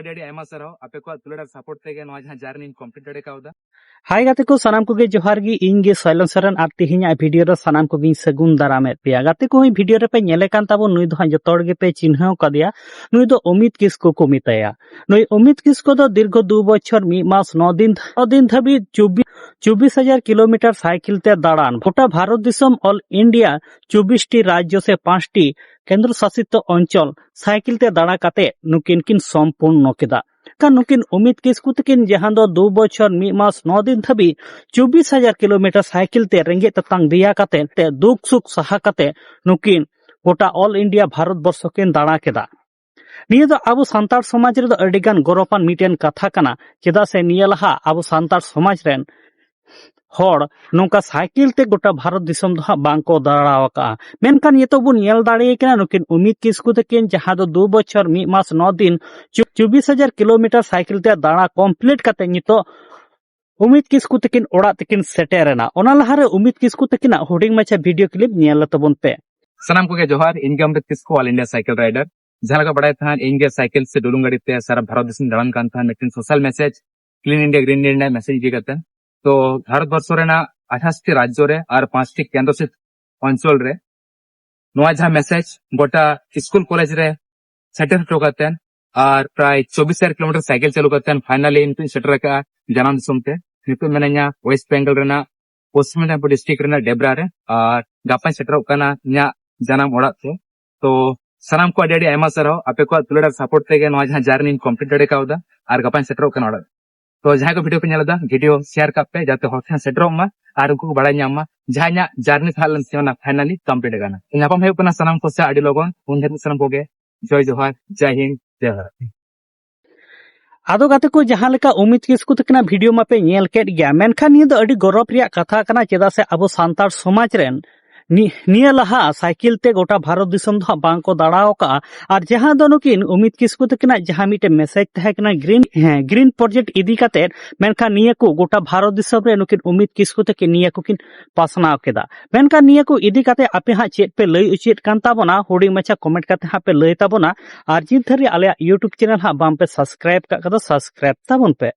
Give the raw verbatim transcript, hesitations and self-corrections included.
ᱟᱹᱰᱤ ᱟᱹᱰᱤ ᱟᱭᱢᱟ ᱥᱟᱨᱦᱟᱣ, ᱟᱯᱮ ᱠᱚᱣᱟᱜ ᱫᱩᱞᱟᱹᱲ ᱟᱨ ᱥᱟᱯᱳᱨᱴ ᱛᱮᱜᱮ ᱱᱚᱣᱟ ᱡᱟᱦᱟᱸ ᱡᱟᱨᱱᱤᱧ ᱠᱚᱢᱯᱞᱤᱴ ᱫᱟᱲᱮ ᱠᱟᱣᱫᱟ᱾ ᱦᱟᱭ ᱜᱟᱛᱮ ᱠᱚ, ᱥᱟᱱᱟᱢ ᱠᱚᱜᱮ ᱡᱚᱦᱟᱨ ᱜᱮ᱾ ᱤᱧ ᱜᱮ ᱥᱚᱭᱞᱚᱱ ᱥᱚᱨᱮᱱ ᱟᱨ ᱛᱮᱦᱮᱧᱟᱜ ᱵᱷᱤᱰᱤᱭᱳ ᱨᱮ ᱥᱟᱱᱟᱢ ᱠᱚᱜᱮᱧ ᱥᱟᱹᱜᱩᱱ ᱫᱟᱨᱟᱢᱮᱫ ᱯᱮᱭᱟ᱾ ᱜᱟᱛᱮ ᱠᱚ, ᱦᱚᱸᱜᱼᱚᱭ ᱵᱷᱤᱰᱤᱭᱳ ᱨᱮᱯᱮ ᱧᱮᱞᱮ ᱠᱟᱱ ᱛᱟᱵᱚᱱ, ᱱᱩᱭ ᱫᱚ ᱦᱟᱸᱜ ᱡᱚᱛᱚ ᱦᱚᱲ ᱜᱮᱯᱮ ᱪᱤᱱᱦᱟᱹᱣ ᱠᱟᱫᱮᱭᱟ᱾ ᱱᱩᱭ ᱫᱚ ᱚᱢᱤᱛ ᱠᱤᱥᱠᱩ ᱠᱚ ᱢᱮᱛᱟᱭᱟ᱾ ᱱᱩᱭ ᱚᱢᱤᱛ ᱠᱤᱥᱠᱩ ᱫᱚ ᱫᱤᱨᱜᱷᱚ ᱫᱩ ᱵᱚᱪᱷᱚᱨ ᱢᱤᱫ ᱢᱟᱥ ᱱᱚ ᱫᱤᱱ, ᱱᱚ ᱫᱤᱱ ᱫᱷᱟᱹᱵᱤᱡ ᱪᱚᱵᱵᱤᱥ, ᱪᱚᱵᱵᱤᱥ ᱦᱟᱡᱟᱨ ᱠᱤᱞᱳᱢᱤᱴᱟᱨ ᱥᱟᱭᱠᱮᱞ ᱛᱮ ᱫᱟᱬᱟᱱ, ᱜᱚᱴᱟ ᱵᱷᱟᱨᱚᱛ ᱫᱤᱥᱚᱢ, ᱚᱞ ᱤᱱᱰᱤᱭᱟ, ᱪᱚᱵᱵᱤᱥ ᱴᱤ ᱨᱟᱡᱽᱡᱚ ᱥᱮ ᱯᱟᱸᱪ ᱴᱤ ᱠᱮᱱᱫᱨᱚ ᱥᱟᱥᱤᱛ ᱚᱧᱪᱚᱞ ᱥᱟᱭᱠᱮᱞ ᱛᱮ ᱫᱟᱬᱟ ᱠᱟᱛᱮ ᱱᱩᱠᱤᱱ ᱠᱤᱱ ᱥᱚᱢᱯᱩᱨᱱᱚ ᱠᱮᱫᱟ᱾ ᱠᱷᱟᱱ ᱱᱩᱠᱤᱱ ᱚᱢᱤᱛ ᱠᱤᱥᱠᱩ ᱛᱟᱹᱠᱤᱱ, ᱡᱟᱦᱟᱸ ᱫᱚ ᱫᱩ ᱵᱚᱪᱷᱚᱨ ᱢᱤᱫ ᱢᱟᱥ ᱱᱚ ᱫᱤᱱ ᱫᱷᱟᱹᱵᱤᱡ ᱪᱚᱵᱵᱤᱥ ᱦᱟᱡᱟᱨ ᱠᱤᱞᱳᱢᱤᱴᱟᱨ ᱥᱟᱭᱠᱮᱞ ᱛᱮ ᱨᱮᱸᱜᱮᱡ ᱛᱮᱛᱟᱝ ᱫᱮᱭᱟ ᱠᱟᱛᱮ, ᱛᱮ ᱫᱩᱠ ᱥᱩᱠ ᱥᱟᱦᱟ ᱠᱟᱛᱮ ᱱᱩᱠᱤᱱ ᱜᱚᱴᱟ ᱚᱞ ᱤᱱᱰᱤᱭᱟ ᱵᱷᱟᱨᱚᱛ ᱵᱚᱨᱥᱚ ᱠᱤᱱ ᱫᱟᱬᱟ ᱠᱮᱫᱟ᱾ ᱱᱤᱭᱟᱹ ᱫᱚ ᱟᱵᱚ ᱥᱟᱱᱛᱟᱲ ᱥᱚᱢᱟᱡᱽ ᱨᱮᱫᱚ ᱟᱹᱰᱤ ᱜᱟᱱ ᱜᱚᱨᱚᱵᱟᱱ ᱢᱤᱫᱴᱮᱱ ᱠᱟᱛᱷᱟ ᱠᱟᱱᱟ, ᱪᱮᱫᱟᱜ ᱥᱮ ᱱᱤᱭᱟᱹ ᱞᱟᱦᱟ ᱟᱵᱚ ᱥᱟᱱᱛᱟᱲ ᱥᱚᱢᱟᱡᱽ ᱨᱮᱱ ᱦᱚᱲ ᱱᱚᱝᱠᱟ ᱥᱟᱭᱠᱮᱞ ᱛᱮ ᱜᱚᱴᱟ ᱵᱷᱟᱨᱚᱛ ᱫᱤᱥᱚᱢ ᱫᱚ ᱦᱟᱸᱜ ᱵᱟᱝ ᱠᱚ ᱫᱟᱬᱟ ᱟᱠᱟᱜᱼᱟ᱾ ᱢᱮᱱᱠᱷᱟᱱ ᱱᱤᱛᱚᱜ ᱵᱚᱱ ᱧᱮᱞ ᱫᱟᱲᱮᱭᱟᱭ ᱠᱟᱱᱟ, ᱱᱩᱠᱤᱱ ᱚᱢᱤᱛ ᱠᱤᱥᱠᱩ ᱛᱟᱹᱠᱤᱱ, ᱡᱟᱦᱟᱸ ᱫᱚ ᱫᱩ ᱵᱚᱪᱷᱚᱨ ᱢᱤᱫ ᱢᱟᱥ ᱱᱚ ᱫᱤᱱ, ᱪᱚ-, ᱪᱚᱵᱵᱤᱥ ᱦᱟᱡᱟᱨ ᱠᱤᱞᱳᱢᱤᱴᱟᱨ ᱥᱟᱭᱠᱮᱞ ᱛᱮ ᱫᱟᱬᱟ ᱠᱚᱢᱯᱞᱤᱴ ᱠᱟᱛᱮ ᱱᱤᱛᱚᱜ ᱚᱢᱤᱛ ᱠᱤᱥᱠᱩ ᱛᱟᱹᱠᱤᱱ ᱚᱲᱟᱜ ᱛᱮᱠᱤᱱ ᱥᱮᱴᱮᱨ ᱮᱱᱟ᱾ ᱚᱱᱟ ᱞᱟᱦᱟᱨᱮ ᱚᱢᱤᱛ ᱠᱤᱥᱠᱩ ᱛᱟᱹᱠᱤᱱᱟᱜ ᱦᱩᱰᱤᱧ ᱢᱟᱪᱷᱟ ᱵᱷᱤᱰᱤᱭᱳ ᱠᱞᱤᱯ ᱧᱮᱞ ᱛᱟᱵᱚᱱ ᱯᱮ᱾ ᱥᱟᱱᱟᱢ ᱠᱚᱜᱮ ᱡᱚᱦᱟᱨ, ᱤᱧ ᱜᱮ ᱚᱢᱨᱤᱛ ᱠᱤᱥᱠᱩ, ᱚᱞ ᱤᱱᱰᱤᱭᱟ ᱥᱟᱭᱠᱮᱞ ᱨᱟᱭᱰᱟᱨ᱾ ᱡᱟᱦᱟᱸ ᱞᱮᱠᱟ ᱵᱟᱲᱟᱭ ᱛᱟᱦᱮᱸᱱ, ᱤᱧ ᱜᱮ ᱥᱟᱭᱠᱮᱞ ᱥᱮ ᱰᱩᱞᱩᱝ ᱜᱟᱹᱰᱤ ᱛᱮ ᱥᱟᱨᱟ ᱵᱷᱟᱨᱚᱛ ᱫᱤᱥᱚᱢ ᱫᱟᱬᱟᱱ ᱠᱟᱱ ᱛᱟᱦᱮᱸᱱ, ᱢᱤᱫᱴᱮᱱ social message, clean India green India ᱨᱮᱱᱟᱜ ᱢᱮᱥᱮᱡᱽ ᱤᱫᱤ ᱠᱟᱛᱮ᱾ ᱛᱚ ᱵᱷᱟᱨᱚᱛ ᱵᱚᱨᱥᱚ ᱨᱮᱱᱟᱜ ᱟᱴᱷᱟᱥ ᱴᱤ ᱨᱟᱡᱽᱡᱚ ᱨᱮ ᱟᱨ ᱯᱟᱸᱪ ᱴᱤ ᱠᱮᱱᱫᱨᱚ ᱥᱟᱥᱤᱛ ᱚᱧᱪᱚᱞ ᱨᱮ ᱱᱚᱣᱟ ᱡᱟᱦᱟᱸ ᱢᱮᱥᱮᱡᱽ ᱜᱚᱴᱟ ᱥᱠᱩᱞ ᱠᱚᱞᱮᱡᱽ ᱨᱮ ᱥᱮᱴᱮᱨ ᱦᱚᱴᱚ ᱠᱟᱛᱮ, ᱟᱨ ᱯᱨᱟᱭ ᱪᱚᱵᱵᱤᱥ ᱦᱟᱡᱟᱨ ᱠᱤᱞᱳᱢᱤᱴᱟᱨ ᱥᱟᱭᱠᱮᱞ ᱪᱟᱹᱞᱩ ᱠᱟᱛᱮ ᱯᱷᱟᱭᱱᱟᱞᱤ ᱱᱤᱛᱚᱜ ᱤᱧ ᱥᱮᱴᱮᱨ ᱟᱠᱟᱫᱼᱟ ᱡᱟᱱᱟᱢ ᱫᱤᱥᱚᱢ ᱛᱮ᱾ ᱱᱤᱛᱚᱜ ᱢᱮᱱᱟᱹᱧᱟ ᱳᱭᱮᱥᱴ ᱵᱮᱝᱜᱚᱞ ᱨᱮᱱᱟᱜ ᱯᱚᱥᱪᱤᱢ ᱢᱮᱫᱤᱱᱤᱯᱩᱨ ᱰᱤᱥᱴᱨᱤᱠᱴ ᱨᱮᱱᱟᱜ ᱰᱮᱵᱨᱟ ᱨᱮ, ᱟᱨ ᱜᱟᱯᱟᱧ ᱥᱮᱴᱮᱨᱚᱜ ᱠᱟᱱᱟ ᱤᱧᱟᱹᱜ ᱡᱟᱱᱟᱢ ᱚᱲᱟᱜ ᱛᱮ᱾ ᱛᱚ ᱥᱟᱱᱟᱢ ᱠᱚ ᱟᱹᱰᱤ ᱟᱹᱰᱤ ᱟᱭᱢᱟ ᱥᱟᱨᱦᱟᱣ, ᱟᱯᱮ ᱠᱚᱣᱟᱜ ᱫᱩᱞᱟᱹᱲ ᱟᱨ ᱥᱟᱯᱳᱨᱴ ᱛᱮᱜᱮ ᱱᱚᱣᱟ ᱡᱟᱦᱟᱸ ᱡᱟᱨᱱᱤᱧ ᱠᱚᱢᱯᱞᱤᱴ ᱫᱟᱲᱮ ᱠᱟᱣᱫᱟ, ᱟᱨ ᱜᱟᱯᱟᱧ ᱥᱮᱴᱮᱨᱚᱜ ᱠᱟᱱᱟ ᱚᱲᱟᱜ᱾ ᱛᱚ ᱡᱟᱦᱟᱸᱭ ᱠᱚ ᱵᱷᱤᱰᱤᱭᱳ ᱯᱮ ᱧᱮᱞ ᱮᱫᱟ, ᱵᱷᱤᱰᱤᱭᱳ ᱥᱮᱭᱟᱨ ᱠᱟᱜ ᱯᱮ, ᱡᱟᱛᱮ ᱦᱚᱲ ᱴᱷᱮᱱ ᱥᱮᱴᱮᱨᱚᱜ ᱢᱟ ᱟᱨ ᱩᱱᱠᱩ ᱠᱚ ᱵᱟᱲᱟᱭ ᱧᱟᱢ ᱢᱟ ᱡᱟᱦᱟᱸ ᱤᱧᱟᱹᱜ ᱡᱟᱨᱱᱤ ᱛᱟᱦᱮᱸ ᱞᱮᱱ ᱛᱤᱧᱟᱹ, ᱚᱱᱟ ᱯᱷᱟᱭᱱᱟᱞᱤ ᱠᱚᱢᱯᱞᱤᱴ ᱟᱠᱟᱱᱟ᱾ ᱧᱟᱯᱟᱢ ᱦᱩᱭᱩᱜ ᱠᱟᱱᱟ ᱥᱟᱱᱟᱢ ᱠᱚ ᱥᱟᱶ ᱟᱹᱰᱤ ᱞᱚᱜᱚᱱ᱾ ᱩᱱ ᱫᱷᱟᱹᱵᱤᱡ ᱥᱟᱱᱟᱢ ᱠᱚᱜᱮ ᱡᱚᱭ ᱡᱚᱦᱟᱨ, ᱡᱟᱭ ᱦᱤᱱᱫ, ᱡᱟᱭ ᱵᱷᱟᱨᱚᱛ᱾ ᱟᱫᱚ ᱜᱟᱛᱮ ᱠᱚ, ᱡᱟᱦᱟᱸ ᱞᱮᱠᱟ ᱚᱢᱤᱛ ᱠᱤᱥᱠᱩ ᱛᱟᱹᱠᱤᱱᱟᱜ ᱵᱷᱤᱰᱤᱭᱳ ᱢᱟᱯᱮ ᱧᱮᱞ ᱠᱮᱫ ᱜᱮᱭᱟ, ᱢᱮᱱᱠᱷᱟᱱ ᱱᱤᱭᱟᱹ ᱫᱚ ᱟᱹᱰᱤ ᱜᱚᱨᱚᱵᱽ ᱨᱮᱭᱟᱜ ᱠᱟᱛᱷᱟ ᱠᱟᱱᱟ, ᱪᱮᱫᱟᱜ ᱥᱮ ᱟᱵᱚ ᱥᱟᱱᱛᱟᱲ ᱥᱚᱢᱟᱡᱽ ᱨᱮᱱ ᱱᱤ-, ᱱᱤᱭᱟᱹ ᱞᱟᱦᱟ ᱥᱟᱭᱠᱮᱞ ᱛᱮ ᱜᱚᱴᱟ ᱵᱷᱟᱨᱚᱛ ᱫᱤᱥᱚᱢ ᱫᱚ ᱦᱟᱸᱜ ᱵᱟᱝ ᱠᱚ ᱫᱟᱬᱟ ᱟᱠᱟᱜᱼᱟ᱾ ᱟᱨ ᱡᱟᱦᱟᱸ ᱫᱚ ᱱᱩᱠᱤᱱ ᱩᱢᱤᱫ ᱠᱤᱥᱠᱩ ᱛᱟᱹᱠᱤᱱᱟᱜ ᱡᱟᱦᱟᱸ ᱢᱤᱫᱴᱮᱱ ᱢᱮᱥᱮᱡᱽ ᱛᱟᱦᱮᱸ ᱠᱟᱱᱟ ᱜᱨᱤᱱ, ᱦᱮᱸ, ᱜᱨᱤᱱ ᱯᱨᱚᱡᱮᱠᱴ ᱤᱫᱤ ᱠᱟᱛᱮᱫ, ᱢᱮᱱᱠᱷᱟᱱ ᱱᱤᱭᱟᱹ ᱠᱚ ᱜᱚᱴᱟ ᱵᱷᱟᱨᱚᱛ ᱫᱤᱥᱚᱢ ᱨᱮ ᱱᱩᱠᱤᱱ ᱩᱢᱤᱫ ᱠᱤᱥᱠᱩ ᱛᱟᱹᱠᱤᱱ ᱱᱤᱭᱟᱹ ᱠᱚᱠᱤᱱ ᱯᱟᱥᱱᱟᱣ ᱠᱮᱫᱟ᱾ ᱢᱮᱱᱠᱷᱟᱱ ᱱᱤᱭᱟᱹ ᱠᱚ ᱤᱫᱤ ᱠᱟᱛᱮ ᱟᱯᱮ ᱦᱟᱸᱜ ᱪᱮᱫ ᱯᱮ ᱞᱟᱹᱭ ᱚᱪᱚᱭᱮᱫ ᱠᱟᱱ ᱛᱟᱵᱚᱱᱟ, ᱦᱩᱰᱤᱧ ᱢᱟᱪᱷᱟ ᱠᱚᱢᱮᱱᱴ ᱠᱟᱛᱮ ᱦᱟᱸᱜ ᱯᱮ ᱞᱟᱹᱭ ᱛᱟᱵᱚᱱᱟ᱾ ᱟᱨ ᱡᱤᱛ ᱫᱷᱟᱹᱨᱤᱡ ᱟᱞᱮᱭᱟᱜ YouTube ᱪᱮᱱᱮᱞ ᱦᱟᱸᱜ ᱵᱟᱝ ᱯᱮ ᱥᱟᱵᱥᱠᱨᱟᱭᱤᱵ ᱠᱟᱜ ᱠᱷᱟᱱ ᱫᱚ ᱥᱟᱵᱥᱠᱨᱟᱭᱤᱵ ᱛᱟᱵᱚᱱ ᱯᱮ᱾